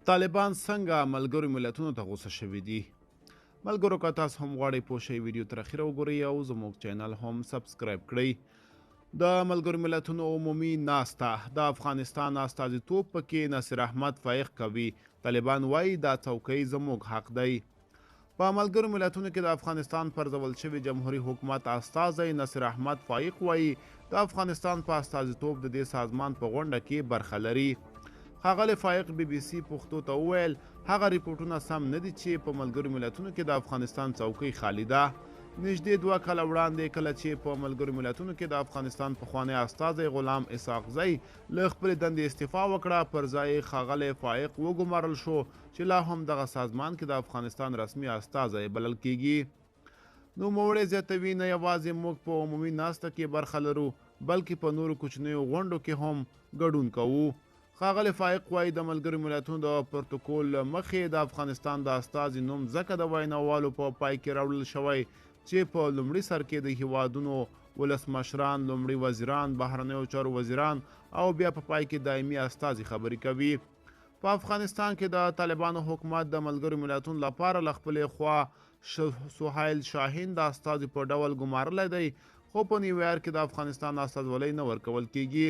طالبان څنګه ملګرو ملتونو ته غوسه شوي دي؟ ملګرو که تاسو هم غواړئ پوه شئ، ویډیو تر اخیره وګورئ او زموږ چینل هم سبسکرایب کړئ. د ملګرو ملتونو عمومي ناسته، د افغانستان استازیتوب پکې نصیر احمد فایق کوي، طالبان وایي دا څوکۍ زموږ حق دی. په ملګرو ملتونو کې د افغانستان پرځول شوي جمهوري حکومت استازی نصیر احمد فایق وایي د افغانستان په استازیتوب د دې سازمان په غونډه کې برخه لري. ښاغلی فایق بي بي سي پښتو ته وویل، هغه رپوټونه سم نه دي چې په ملګرو ملتونو کې د افغانستان څوکۍ خالي ده. نږدې 2 کاله وړاندې کله چې په ملګرو ملتونو کې د افغانستان پخوانی استازی غلام اسحاقزی له خپلې دندې استعفا وکړه، پر ځای یې ښاغلی فایق وګمارل شو چې لا هم دغه سازمان کې د افغانستان رسمي استازی بلل کیږي. نوموړی زیاتوي، نه یوازې موږ په عمومي ناسته کې برخه لرو، بلکې په نورو کوچنیو غونډو کې هم ګډون کوو. ښاغلی فایق وایي، د ملګرو ملتونو د پروتوکول له مخې د افغانستان د استازي نوم ځکه د ویناوالو په پای کې راوړل شوی چې په لومړي سر کې د هیوادونو ولسمشران، لومړي وزیران، بهرنیو چارو وزیران او بیا په پای کې دایمي استازي خبرې کوي. په افغانستان کې د طالبانو حکومت د ملګرو ملتونو لپاره له خپلې خوا سهیل شاهین د استازي په ډول ګمارلی دی، خو په نیویارک کې د افغانستان استازولۍ نه ورکول کیږي.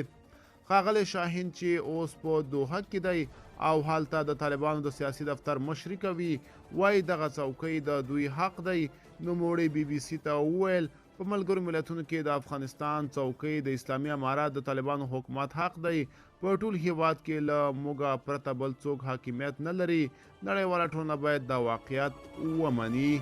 ښاغلی شاهین چې اوس په دوحه کې دی او هلته د طالبانو د سیاسي دفتر مشري کوي، وایي دغه څوکۍ د دوی حق دی. نوموړي بي بي سي ته وویل، په ملګرو ملتونو کې د افغانستان څوکۍ د اسلامي امارت د طالبانو حکومت حق دی. په ټول هیواد کې له موږه پرته بل څوک حاکمیت نه لري. نړیواله ټولنه باید دا واقعیت ومني.